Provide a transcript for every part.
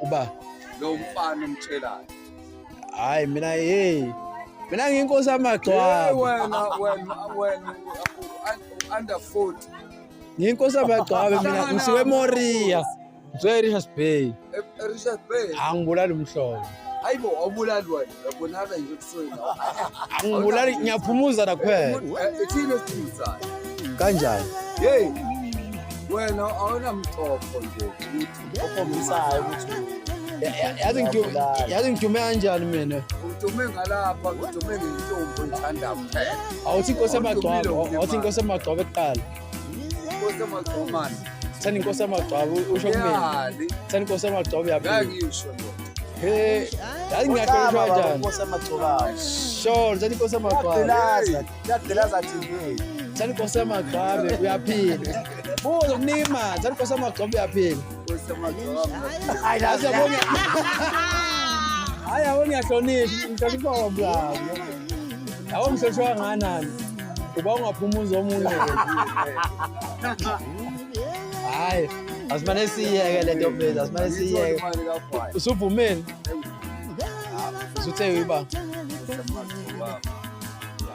Uba Lo mfana umtshelayo. Hayi mina, hey. Mina ngiyinkosi yamagcwaba. Hey wena, wena, wena under 40. Ngiyinkosi yamagcwaba mina, ngisuke eMoria. Ngisuke eRichards Bay. ERichards Bay. Angibulali umhlobo. Hayibo, awubulali wena. Uyabonakala nje ebusweni. Angibulali, ngiyaphumuza la kuphela. Ithini esiphumuzayo? Kanjani? Hey. Wena awunamcopho nje ukuthi okhombisayo ukuthi Yazi ngidume kanjani mina? Udume ngalapha, udume ngentombi oyithandayo kuphela. Awuthi inkosi yamagcwaba, awuthi inkosi yamagcwaba ekuqala. Inkosi yamagcwaba. Thanda inkosi yamagcwaba usho kumina. Thanda inkosi yamagcwaba uyaphila. Ngisho lo. He, yazi ngiyahlonishwa kanjani? Inkosi yamagcwaba. Sure, thanda inkosi yamagcwaba. Yagqilaza, yagqilaza TV. Thanda inkosi yamagcwaba uyaphila. Buza kunika imali, thanda inkosi yamagcwaba uyaphila. Inkosi yamagcwaba. Hayi, yazi yabona. Hayi yabo ngiyahlonishwa, ngihlonishwa kwabulawo. Yabo ngihlonishwa kanganani? Uba ungaphumuza omunye. Hayi, asimane siyeke le nto mfethu, asimane siyeke. Usuvumile? Usuthe uyiba.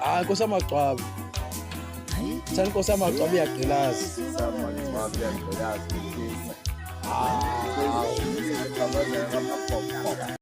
Hayi, Nkosi yamagcwaba. Thani Nkosi yamagcwaba iyagqilaza. Samagcwaba iyagqilaza. Ah.